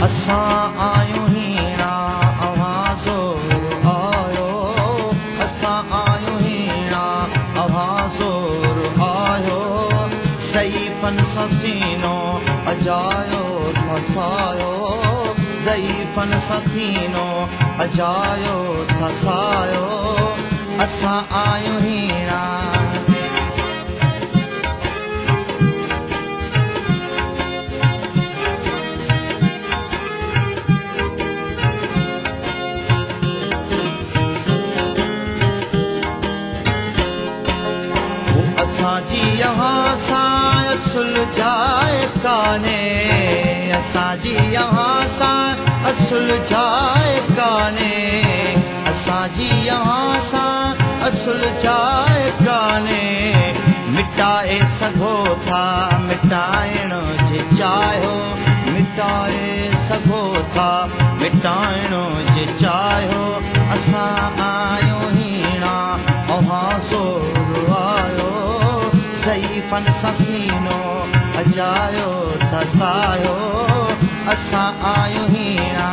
اسان آهيون هيڻا اوهان زور آهيو، اسان آهيون هيڻا اوهان زور آهيو، ضعيفن سان سينو اجايو ٿا ساهيو، ضعيفن سان سينو اجايو ٿا ساهيو، اسان آهيون هيڻا. اسان جي اوهان سان اصل جاءِ ڪانهي، اسان جي اوهان سان اصل جاءِ ڪانهي، اسان جي اوهان سان اصل جاءِ ڪانهي، مٽائي سگهو ٿا مٽائڻ جي چاهيو، مٽائي سگهو ٿا مٽائڻ جي چاهيو، اسان آهيون هيڻا اوهان زور آهيو، ضعيفن سان سينو اجايو ٿا ساهيو، اسان آهيون هيڻا.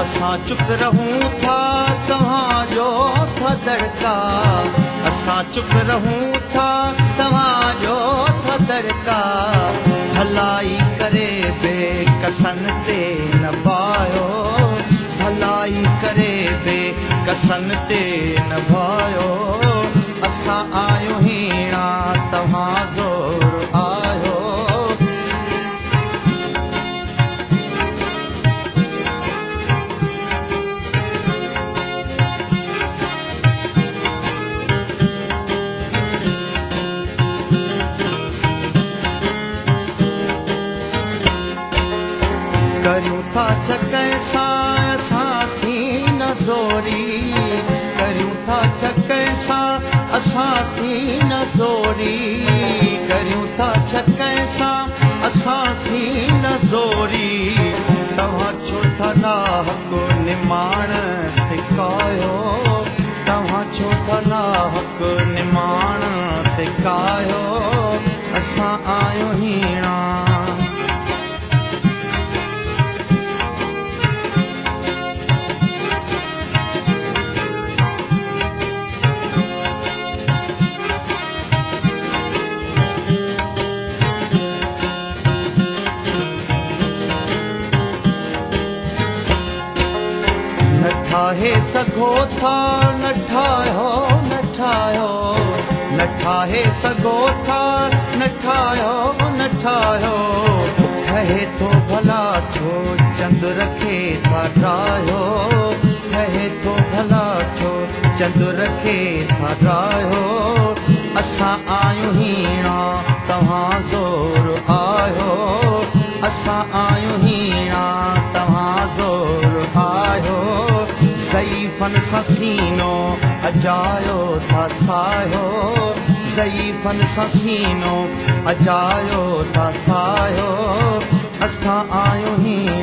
اسان چپ رهون ٿا توهان جو ٿا دڙڪا، اسان چپ رهون ٿا توهان جو ٿا دڙڪا، ڀلائي ڪري بي ڪسن تي نه پايو، ڀلائي ڪري بي ڪسن تي نه ڀايو، اسان آهيون هيڻا توهان زور آهيو. ڪريون ٿا ڇا ڪنهن سان اسان سين زوري، ڪريون ٿا ڇا ڪنهن سان اسان سين زوري، ڪريون ٿا ڇا ڪنهن سان اسان سين زوري، توهان ڇو ٿا ناحق نماڻ تي ڪاهيو، توهان ڇو ٿا ناحق نماڻ تي ڪاهيو، اسان آهيون هيڻا. نه ٺاهي سگهو ٿا نه ٺاهيو، نه ٺاهيو، نه ٺاهي سگهو ٿا نه ٺاهيو، نه ٺاهيو، ٺهي ٿو ڀلا ڇو چندر کي ٿا ڊاهيو، ٺهي ٿو ڀلا ڇو چندر کي ٿا ڊاهيو، اسان آهيون هيڻا توهان زور آهيو، اسان آهيون هيڻا توهان زور آهيو، ضعيفن سان سينو اجايو ٿا ساهيو، ضعيفن سان سينو اجايو ٿا ساهيو، اسان آهيون هيڻا.